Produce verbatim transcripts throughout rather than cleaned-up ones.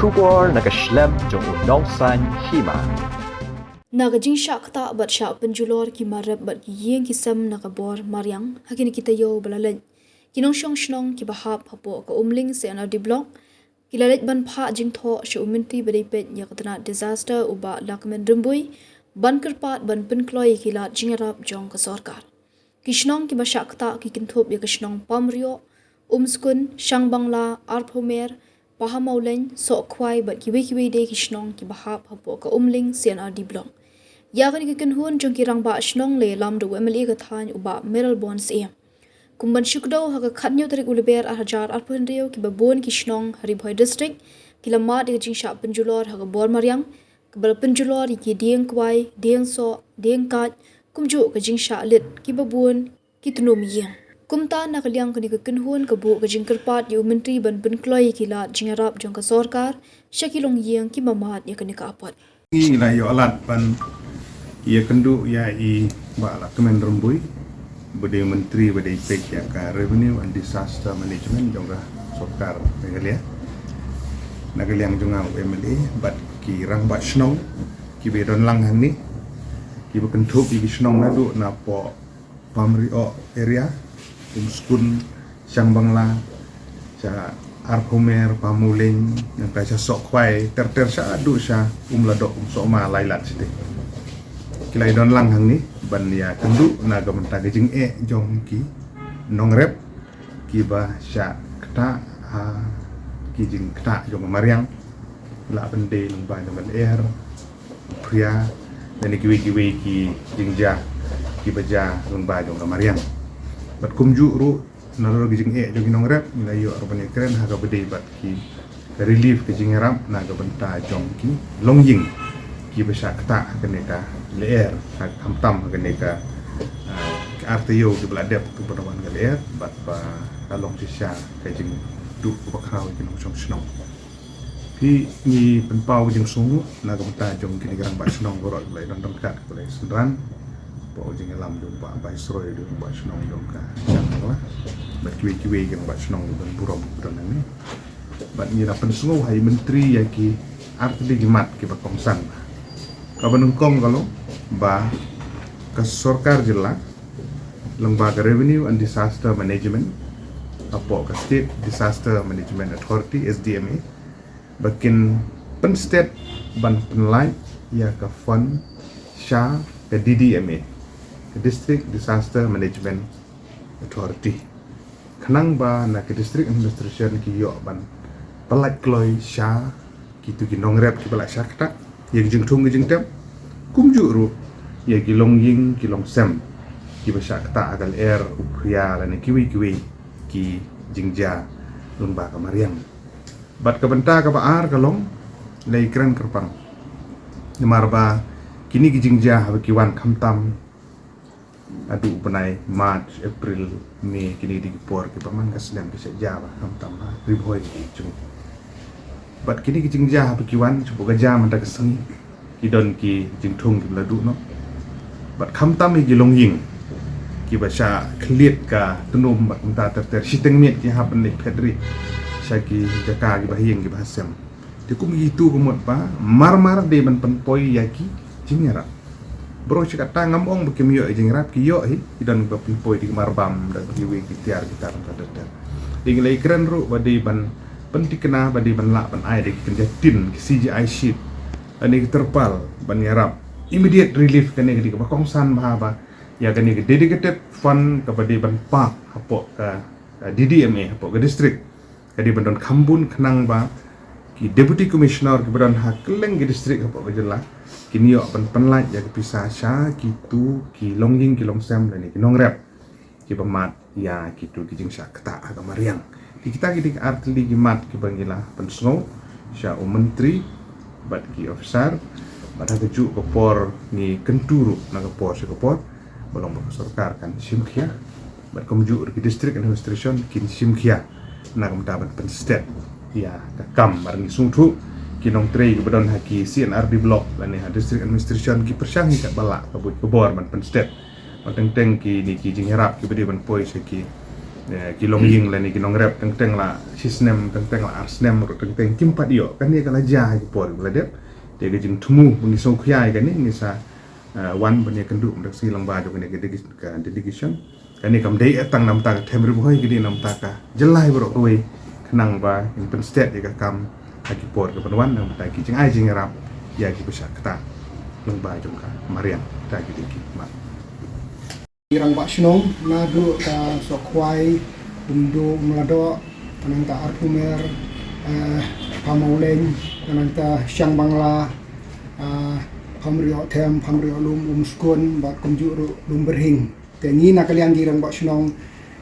Khubor na ka shlem jong u nongsan hima. Na ka jingshah ktah bad shah pynjulor ki mar rep bad ki ïing ki sem na ka bor mariang ha kine ki taïew ba la leit, ki nongshong shnong kiba hap hapoh ka Umling C and RD Block ki la leit ban phah jingthoh sha u Myntri ba dei peit ïa ka tnat disaster u Bah Lahkmen Rymbui ban kyrpad ban pynkloi ïa ki lad jingïarap jong ka sorkar. Ki shnong kiba shah ktah ki kynthup ïa ka shnong Pamrioh, Umskun, Shangbangla, Arphumer, Pahamawlein, Sohkhwai bad kiwei kiwei de ki shnong kiba hap hapoh ka Umling C and RD Block. Ïa kane ka kynhun jong ki rangbah shnong la ïalam da u MLA ka thaiñ u Bah Mayralborn Syiem. Kum ban shu kdew, ha ka khathynñiew tarik u Lber ar hajar arphew hynriew, kiba bun ki shnong ha Ri Bhoi District ki la mad ïa ka jingshah pynjulor ha ka bor mariang, kaba la pynjulor ïa ki dieng kwai, dieng soh, dieng kait, kumjuh ka jingshah lit kiba bun ki tnum ïing. Kumta, na ka liang kane ka kynhun ka buh ka jingkyrpad ïa u Myntri ban pynkloi ïa ki lad jingïarap jong ka sorkar sha ki longïing kiba mad ïa kane ka apot. Ngi la ïoh lad ban ïakynduh ïa i Bah Lahkmen Rymbui, ba dei Myntri ba dei peit ïa ka Revenue and Disaster Management jong ka sorkar Meghalaya. Na ka liang jong nga u MLA bad ki rangbah shnong kiba don lang hangne, kiba kynthup ïa ki shnong naduh napoh Pamrioh area, Umskun, Shangbangla, sha Arphumer, Pahamawlein, nangta sha Sohkhwai, ter ter shaduh sha Umladok, Umsohma, Laitlad shite. Ki la ïadon lang hangne ban ïakynduh na ka bynta ka jingeh jong ki nongrep kiba shah ktah ha ki jingktah jong ka mariang, la pyndei lyngba jong ka lyer, phria, lane kiwei kiwei ki jingjia kiba jia lyngba jong ka mariang. Bad kumjuh ruh, nalor ki jingeh jong ki nongrep, ngi la ïoh ruh ban ïakren ha kaba dei bad ki relief, ka jingïarap na ka bynta jong ki longïing kiba shah ktah ha kane ka lyer, ha khamtam ha kane ka, ah, ka ar taïew kiba la dep, kiba wan ka lyer bad ba ka long shisha ka jingduh kaba khraw ïa ki nongshong shnong. Phi, ngi pynpaw ka jingsngewnguh na ka bynta jong kine ki rangbah shnong baroh kiba la ïadon ryngkat, kiba la ïasynran, hapoh ka jingïalam jong u Bah Viceroy, jong u rangbah shnong jong ka Shangbangla bad kiwei kiwei ki rangbah shnong kiba don burom kiba don hangne. Bad ngi la pynsngew ha i Myntri ïa ki artylli ki mat kiba kongsan. Kaba nyngkong ka long ba ka sorkar jylla lyngba ka Revenue and Disaster Management, hapoh ka State Disaster Management Authority, SDMA, ba kin pynsted ban pynlait ïa ka fund sha ka DDMA, ka District Disaster Management Authority, khnang ba na ka District Administration ki ïoh ban pynlait kloi sha kito ki nongrep kiba la shah ktah ïa ki jingthung ki jingtep, kumjuh ruh ïa ki longïing ki longsem kiba shah ktah ha ka lyer, u phria lane kiwei kiwei ki jingjia lyngba ka mariang. Bad ka bynta kaba ar ka long, la ïakren kyrpang, namar ba kine ki jingjia haba ki wan khamtam haduh u bnai March, April, May, kine ki dei ki por kiba man ka snem ki shah jia bha khamtam ha Ri Bhoi jong ngi. Bad kine ki jingjia haba ki wan, shu buh ka jia mynta ka sngi, ki don ki jingthung kiba la duh noh. Bad khamtam ïa ki longïing kiba shah khlieh ka tnum bad kumta ter ter, shiteng miet ki hap ban leit phet rieh sha ki jaka kiba ha ïing kiba ha sem. Te kum ïa kito ka mut ba mar mar dei ban pynpoi ïa ki jingïarap. Baroh shi katta, ngam ong ba kim ïoh ïa jingïarap, ki ïoh hi, ki don ba pynpoi da ki marbam, da kiwei ki tiar ki tar, ter ter. Te ngi la ïakren ruh ba dei ban pynthikna, ba dei ban lah ban ai da ki kynja tin, ki CGI sheet, lane ki terpal ban ïarap immediate relief. Kane ka dei kaba kongsan bha, ba ïa kane ka dedicated fund kaba dei ban pah hapoh ka, ka DDMA, hapoh ka district, ka dei ban don kham bun, khnang ba ki Deputy Commissioner kiba don ha kylleng ki district hapoh ka jylla kin ïoh ban pynlait ïa ka pisa sha kito ki longïing ki longsem lane ki nongrep kiba mad ïa kito ki jingshah ktah ha ka mariang. Te kita ki dei ki artylli ki mat kiba ngi la pynsngew sha u Myntri bad ki officer, bad ha kajuh ka por ngi kyntu ruh na ka por sha ka por ba long ba ka sorkar kan shim khia, bad kumjuh ruh ki District Administration kin shim khia na ka bynta ban pynsted ïa ka kam. Bad ngi sngewthuh ki nongtrei kiba don ha ki C and RD Block lane ha District Administration ki pyrshang hi katba lah ka buit ka bor ban pynsted. Bad teng teng kine ki jingïarap kiba dei ban poi sha ki Eh, ki longïing lane ki nongrep teng teng la shisnem, teng teng la arsnem ruh teng teng kim pat ïoh. Kane ka la jia ha ki por ba la dep. Te ka jingthmu ba ngi sngewkhia ïa kane, ngi sa, eh, wan ban ïakynduh mynta ka sngi lyngba jong kane ka dedi-, ka dedication. Kane kam dei tang namta ka Them Ri Bhoi, ka dei namta ka jylla baroh kawei, khnang ba ngin pynstet ïa ka kam ha ki por ki ban wan, namta ki jingai jingïarap ïa kiba shah ktah lyngba jong ka mariang. Ta ki dei ki mat. Ki rangbah shnong naduh ka Sohkhwai, Umdo, Umladoh, nangta Arpumer, eh, Pamawleng, nangta Shangbangla, eh, Pamrioh Them, Pamrioh Lum, Umskun bad kumjuh ruh Lumberhing. Te ngi na ka liang ki rangbah shnong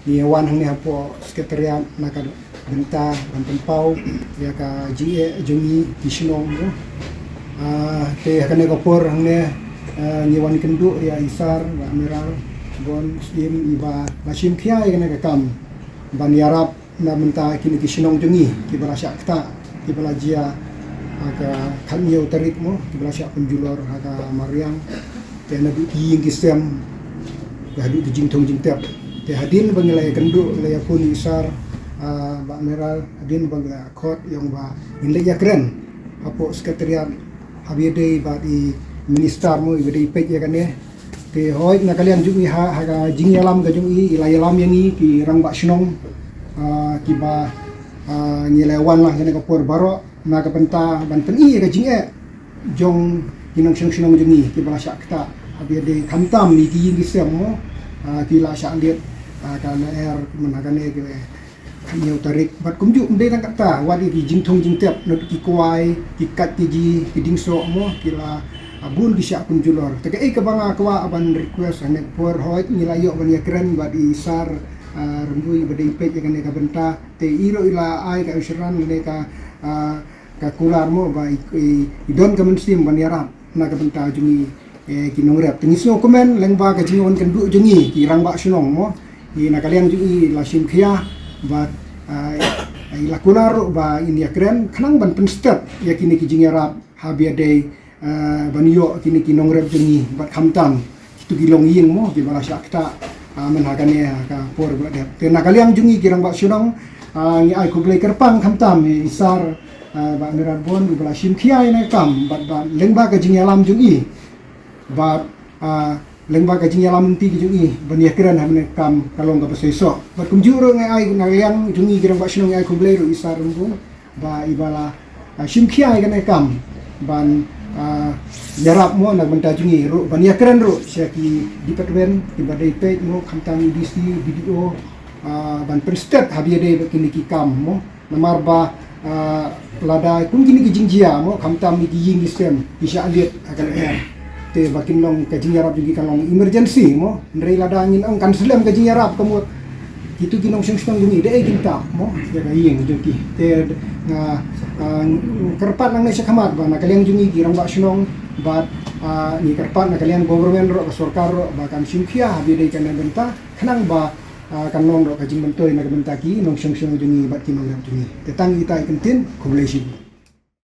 ngi wan hangne hapoh Secretariat na ka bynta ban pynpaw ïa ka jingeh jong ngi ki shnong tu. Ah, te ha kane ka por hangne, ah, ngi wan kynduh ïa i Sar Bah Mayral Born Syiem iba la shim khia ïa kane ka kam ban ïarap na bynta kine ki shnong jong ngi kiba la shah ktah, kiba la jia ha ka khathynñiew tarik mo, kiba la shah pynjulor ha ka mariang. Te naduh ki ïing ki sem, te haduh ki jingthung jingtep. Te hadien ba ngi la ïakynduh, la ïaphone ïa i Sar, ah, Bah Mayral, hadien ba ngi la khot ïa u ba ngin leit ïakren hapoh Secretariat, haba ïadei bad i Minister mo, iba dei peit ïa kane. Te hooid na ka liang jong i ha, ha ka jingïalam ka jong i, i la ïalam ïa ngi ki rangbah shnong, ah, kiba, ah, ngi la wan la ha kane ka por baroh na ka bynta ban pyni ïa ka jingeh jong ki nongshong shnong jong ngi kiba la shah ktah. Haba ïadei khamtam ïa ki ïing ki sem mo, ah, ki la shah leit, ah, ka lyer mynta kane ki khathynñiew tarik. Bad kumjuh ym dei tang katta, wat ïa ki jingthung jingtep naduh ki kwai, ki kait ki ji, ki dieng soh mo, ki la, ah, bun ki shah pynjulor. Te kaei kaba nga kwah ban request ha kane ka por, hooid ngi la ïoh ban ïakren bad i Sar, ah, Rymbui ba dei peit ïa kane ka bynta. Te i ruh i la ai ka assurance lane ka, ah, ka kular mo ba i, i, i don ka mynsiem ban ïarap na ka bynta jong ngi, eh, ki nongrep. Te ngi sngewkmen lyngba ka jingwan kynduh jong ngi ki rangbah shnong mo, i na ka liang jong i la shim khia bad, ah, i la kular ruh ba in ïakren khnang ban pynstet ïa kine ki jingïarap haba ïadei, ah, ban ïoh kine ki nongrep jong ngi bad khamtam kitu ki longïing mo kiba la shah ktah, ah, mynta kane ha ka por ba la dep. Te na ka liang jong ngi ki rangbah shnong, ah, ngi ai khublei kyrpang khamtam ïa i Sar, ah, Bah Mayral Born uba la shim khia ïa kane ka kam bad, bad lyngba ka jingïalam jong i bad, ah, lyngba ka jingïalam lynti ka jong i ban ïakren ha kane ka kam ka long kaba seisoh. Bad kumjuh ruh ngi ai na ka liang jong ngi ki rangbah shnong ngi ai khublei ruh i Sar Rymbui ba iba la, ah, shim khia ïa kane ka kam ban, ah, ïarap mo na ka bynta jong ngi ruh ban ïakren ruh sha ki department kiba dei peit mo khamtam i D C, B D O, ah, ban pynstet haba ïadei bad kine ki kam mo. Namar ba, ah, lada kum kine ki jingjia mo khamtam ïa ki ïing ki sem ki shah leit ha ka lyer. Te ba kin long ka jingïarap jong ki kan long emergency mo. Hynrei lada ngin ong kan slem ka jingïarap ka mut kitu ki nongshong shnong jong ngi dei kin tap mo ïa ka ïing jong ki. Te nga, ah, kyrpad nangne shakhmat ba na ka liang jong ngi ki rangbah shnong bad, ah, ngi kyrpad na ka liang government ruh ka sorkar ruh ba kan shim khia haba ïadei kane ka bynta khnang ba, ah, kan long ruh ka jingmyntoi na ka bynta ki nongshong shnong jong ngi bad ki nongrep jong ngi. Te tang ita i kyntien, khublei shibun.